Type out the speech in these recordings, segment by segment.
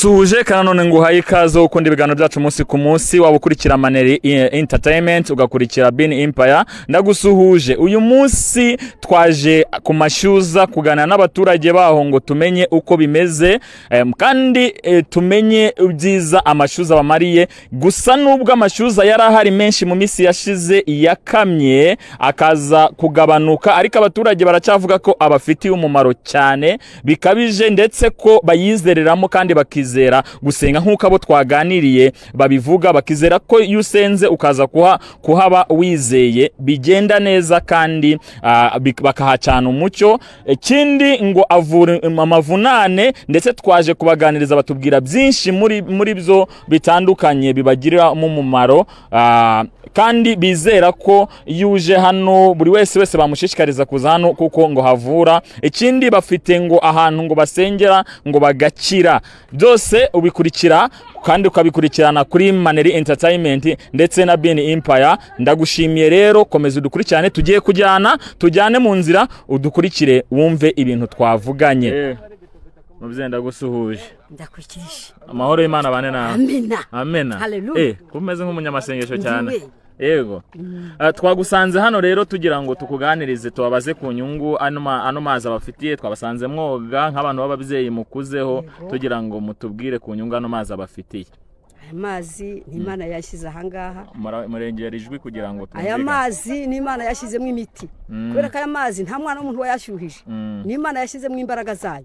Ndagusuhuje kandi none nguhaye ikaze ukunda ibiganiro byacu umunsi ku munsi, waba ukurikira Maneri Entertainment, ugakurikira Bin Empire. Ndagusuhuje. Uyu munsi twaje ku mashyuza kuganira n'abaturage baho ngo tumenye uko bimeze, kandi tumenye ibyiza amashyuza bamariye. Gusa nubwo amashyuza yari ahari menshi mu minsi yashize yakamye akaza kugabanuka, ariko abaturage baracyavuga ko abafitiye umumaro cyane bikabije, ndetse ko bayizereramo kandi bakizera gusenga nk'uko abo twaganiriye babivuga, bakizera ko iyo usenze ukaza kuhaba wizeye bigenda neza, kandi bakahacana umucyo. Ikindi ngo avura amavunane, ndetse twaje kubaganiriza batubwira byinshi muri byo bitandukanye bibagirira umumaro, kandi bizera ko iyo uje hano buri wese bamushishikariza kuza hano kuko ngo havura. Ikindi bafite ngo ahantu ngo basengera ngo bagakira. Byose ubikurikira kandi ukabikurikirana kuri Maneri Entertainment ndetse na Bin Empire. Ndagushimiye rero, komeza udukurikirane, tugiye kujyana tujyane mu nzira, udukurikire wumve ibintu twavuganye. Mubyeyi ndagusuhuje. Ndakwikirije. Amahoro y'Imana bane nawe. Amina. Amena. Haleluya. Kumeze nk'umunyamasengesho cyane. Yego. Twagusanze hano rero tugira ngo tukuganirize, tubabaze ku nyungu ano mazi abafitiye. Twabasanze mwoga nk'abantu b'ababyeyi mukuzeho, tugira ngo mutubwire ku nyungu ano mazi abafitiye. Aya mazi ni Imana yashyize aha ngaha. Murengera ijwi kugira ngo twumvikane. Aya mazi ni Imana yashyizemo imiti. Kubera ko aya mazi nta mwana w'umuntu wayashyuhije. Ni Imana yashyizemo imbaraga zayo.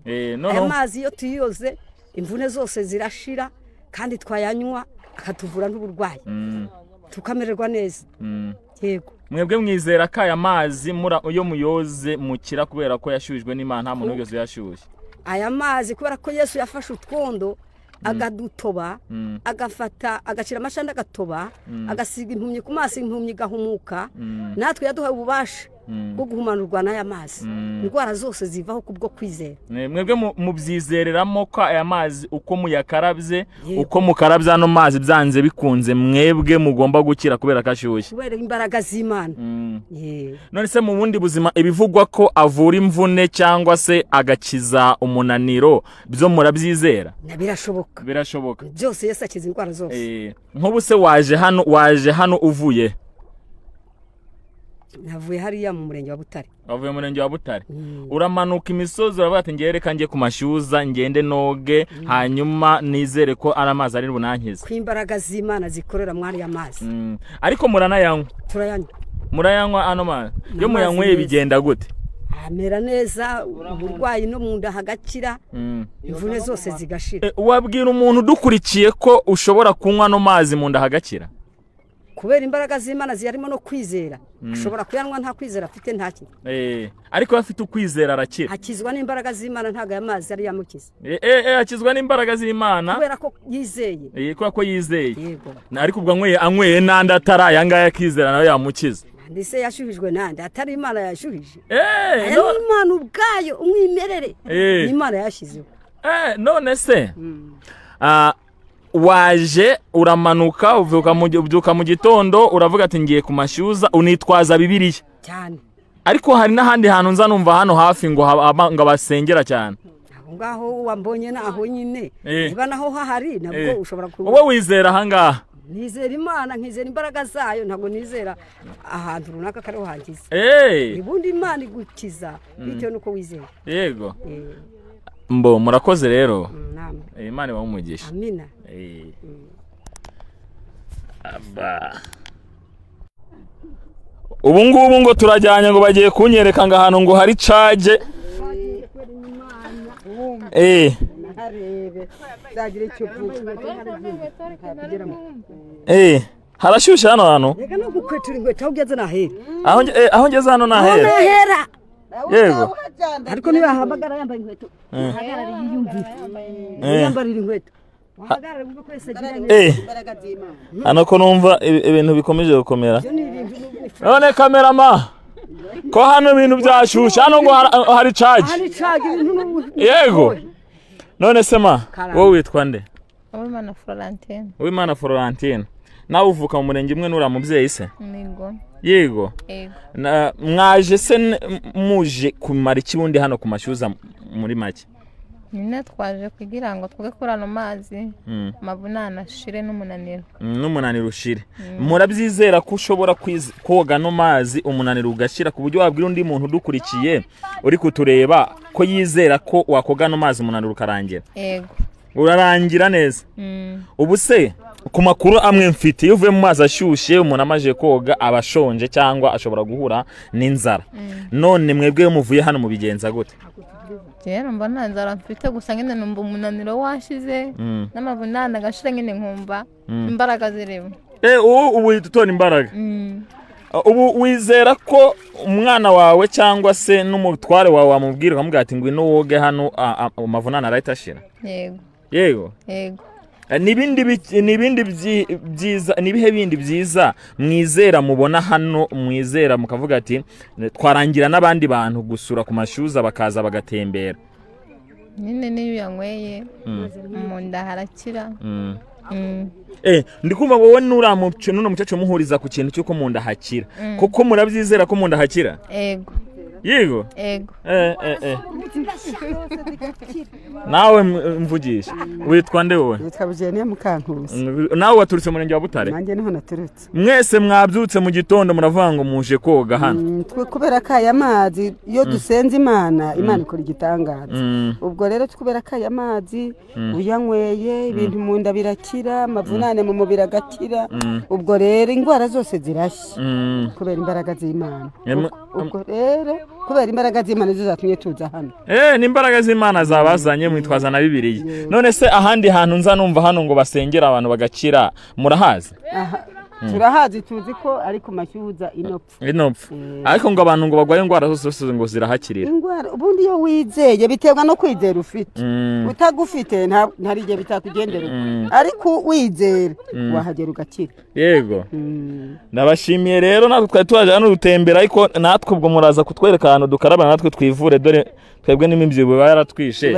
Aya mazi iyo tuyoze imvune zose zirashira, kandi twayanywa akatuvura n'uburwayi. Tukamererwa neza. Yego. Mwebwe mwizera ko aya mazi iyo muyoze mukira kubera ko yashyuhijwe n'Imana, nta muntu wigeze uyashyushya? Aya mazi kubera ko Yesu yafashe utwondo agadutoba, agafata agacira amashanda agatoba, agasiga impumyi ku maso, impumyi igahumuka. Natwe yaduhaye ububasha bwo guhumanurwa n'aya mazi. Indwara zose zivaho kubwo kwizera. Mwebwe mubyizereramo ko aya mazi uko muyakarabye, uko mukarabya ano mazi byanze bikunze mwebwe mugomba gukira kubera ko ashyushye, kubera imbaraga z'Imana. None se mu bundi buzima ibivugwa ko avura imvune cyangwa se agakiza umunaniro byo murabyizera? Birashoboka. Birashoboka. Byose Yesu akiza indwara zose. Nk'ubu se waje hano uvuye? Navuye hariya mu murenge wa Butare. Wavuye mu murenge wa Butare. Uramanuka imisozi uravuga ati ngiye reka njye ku mashyuza ngende noge, hanyuma nizere ko ari amazi ari bunankize. Ko imbaraga z'Imana zikorera mwari ya mazi. Ariko muranayanywa? Turayanywa. Murayanywa ano mazi? Iyo muyanyweye bigenda gute? Amera neza, uburwayi no mu nda hagakira, imvune zose zigashira. Wabwira umuntu udukurikiye ko ushobora kunywa no mazi mu nda hagakira? Kubera imbaraga z'Imana ziyarimo no kwizera, ashobora kuyanywa nta kwizera afite nta kintu. Ariko afite ukwizera arakira. Akizwa n'imbaraga z'Imana, ntago aya mazi ari yamukiza. Akizwa n'imbaraga z'Imana kubera ko yizeye. Kubera ko yizeye. Yego. Ariko ubwo anyweye nandi atari aya ngaya akizera nawe yamukiza. Ndise yashuhijwe nande atari Imana yashuhije. No Imana ubwayo umwimerere. Ni Imana yashizeho. None se waje uramanuka ubyuka mu gitondo uravuga ati ngiye ku mashyuza, unitwaza Bibiliya cyane. Ariko hari n'ahandi hantu nza numva hano hafi ngo basengera cyane. Aho ngaho wambonye naho nyine niba naho hahari nabwo ushobora kuba. Wowe wizera aha ngaha? Nizera Imana, nkizera imbaraga zayo, ntabwo nizera ahantu runaka kariho hangiza. Ubundi Imana igukiza bitewe nuko wizera. Yego. Mbo murakoze rero. Imana ibahe umugisha. Amina. Aba. Ubu ngubu ngo turajyanye ngo bagiye kunyereka ngo ahantu ngo hari charge. Harashyushye hano hantu. Reka no gukwetura inkweto aho ugeze nahera. Aho ngeze hano nahera. Nahera. Yego. Ariko niba ahamagara yambaye inkweto, ahagarara yiyumvira. Yambarira inkweto. Ahagarara ubwo kwese agira neza. Hano ko numva ibintu bikomeje gukomera. None kamerama ko hano ibintu byashyushye hano ngo hari charge. Hari charge ibintu. Yego. None se ma wowe witwa nde? Uwimana Florentine. Uwimana Florentine. Nawe uvuka mu murenge imwe nura mubyeyi se? Yego. Yego. Yego. Mwaje se muje kumara iki bundi hano ku mashyuza muri make? Nyine twaje kugira ngo twoge kuri ano mazi amavunane ashire n'umunaniro. N'umunaniro ushire. Murabyizera ko ushobora koga no mazi umunaniro ugashira, ku buryo wabwira undi muntu udukurikiye uri kutureba ko yizera ko wakoga no mazi umunaniro ukarangira? Yego. Urarangira neza. Ubu se ku makuru amwe mfite, iyo uvuye mu mazi ashyushye umuntu amaje koga aba ashonje cyangwa ashobora guhura n'inzara. None mwebwe muvuye hano mubigenza gute? Rero mba nta nzara mfite, gusa nyine numva umunaniro washize n'amavunane agashira, nyine nkumva imbaraga zirimo. Ubu utora imbaraga. Ubu wizera ko umwana wawe cyangwa se n'umutware wawe wamubwira ukamubwira ati ngwino woge hano amavunane arahita ashira? Yego. Yego. Yego. Nibindi byiza, nibihe bindi byiza mwizera mubona hano, mwizera mukavuga ati twarangira n'abandi bantu gusura ku mashyuza bakaza bagatembera? Nyine niyo yanyweye mu nda harakira. Ndi kumva wowe nuno mukecuru muhuriza ku kintu cy'uko mu nda hakira. Kuko murabyizera ko mu nda hakira? Yego. Yego? Yego. Nawe mvugisha. Witwa nde wowe? Nitwa Bujeniya Mukankusi. Nawe waturutse mu murenge wa Butare? Nanjye niho naturutse. Mwese mwabyutse mu gitondo muravuga ngo muje koga hano? Twe kubera ko aya mazi iyo dusenze Imana, Imana ikora igitangaza. Ubwo rero kubera ko aya mazi uyanyweye ibintu mu nda birakira, amavunane mu mubiri agakira. Ubwo rero indwara zose zirashya kubera imbaraga z'Imana. Ubwo rero kubera imbaraga z'Imana nizo zatumye tuza hano. Ni imbaraga z'Imana zabazanye mwitwaza na Bibiliya. None se ahandi hantu nza numva hano ngo basengera abantu bagakira, murahazi? Turahazi, tuzi ko ari ku mashyuza inopfu. Inopfu. Ariko ngo abantu ngo bagwaye indwara zose ngo zirahakirira. Indwara ubundi iyo wizeye biterwa no kwizera ufite. Utagufite ntari igihe bitakugendera. Ariko wizera wahagera ugakira. Yego. Ndabashimiye rero, natwe twari twaje hano gutembera, ariko natwe ubwo muraza kutwereka ahantu dukaraba natwe twivure, dore twebwe n'imibyibuho yaratwishe.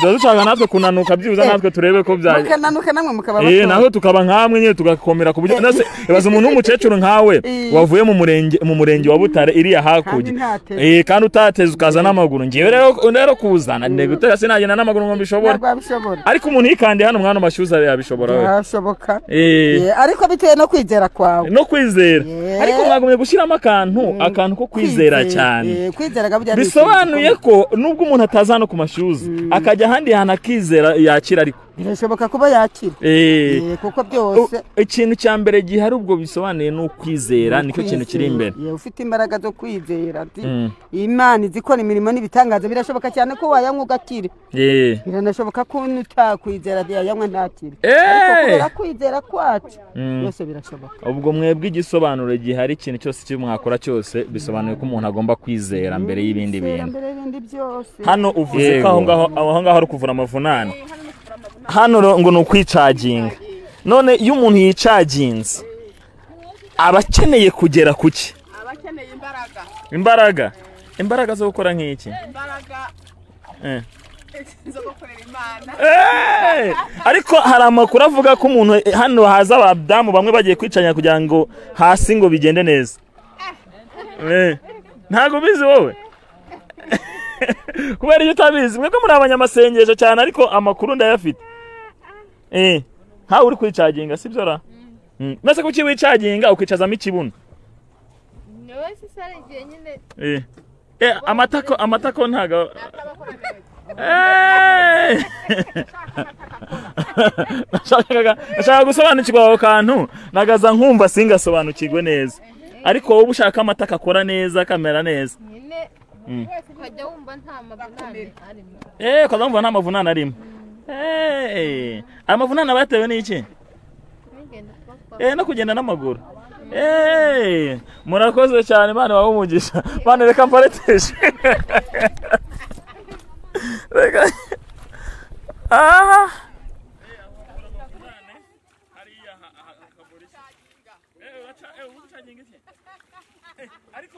Dushaka natwe kunanuka byibuza natwe turebe ko byaje. Mukananuka namwe mukaba bato. Naho tukaba nkamwe nyine tugakomera ku buryo nase ibaza umuntu w'umukecuru nkawe wavuye mu murenge wa Butare iriya hakurya. Kandi utateze ukaza n'amaguru. Ngiye rero kuzana ntego sinagenda n'amaguru ngo mbishobore. Ariko umuntu yikandiye hano mwana mashyuza yabishobora we. Yashoboka. Ariko bitewe no kwizera kwawe. No kwizera. Ariko mwagumye gushyiramo akantu ko kwizera cyane. Kwizera bisobanuye ko nubwo umuntu ataza hano ku mashyuza akajya ahandi hantu akizera yakira, ariko birashoboka kuba yakira. Kuko byose ikintu cya mbere gihari ubwo bisobanuye ni ukwizera, nicyo kintu kiri imbere. Ufite imbaraga zo kwizera ati Imana izikora imirimo n'ibitangaza, birashoboka cyane ko wayanywa ugakira. Biranashoboka ko utakwizera yayanywa ntakire. Ariko kubera kwizera kwacu byose birashoboka. Ubwo mwebwe igisobanuro gihari, ikintu cyose cyo mwakora cyose bisobanuye ko umuntu agomba kwizera mbere y'ibindi bintu. Hano uvuze ko aho ngaho ari kuvura amavunane. Hano ngo ni ukwicaginga. None iyo umuntu yicaginze aba akeneye kugera kuki? Aba akeneye imbaraga. Imbaraga. Imbaraga zo gukora nk'iki? Imbaraga zo gukorera Imana. Ariko hari amakuru avuga ko umuntu hano haza abadamu bamwe bagiye kwicanya kugira ngo hasi ngo bigende neza. Ntago bizi wowe? Kubera iyo utabizi mwebwe muri abanyamasengesho cyane, ariko amakuru ndayafite. Nkawe uri kwicaginga sibyo ra? Mese kuki wicaginga ukicazamo ikibuno? Amatako ntago. Nashakaga gusobanukirwa ako kantu, nagaza nkumva singasobanukirwe neza. Ariko wowe ushaka amatako akora neza kamera neza. Ukajya wumva nta mavunane arimo. Ukajya wumva nta mavunane arimo. Amavunane batewe n'iki? No kugenda n'amaguru. Murakoze cyane, Imana ibahe umugisha. Bana reka mpareteshe. Reka. Ariko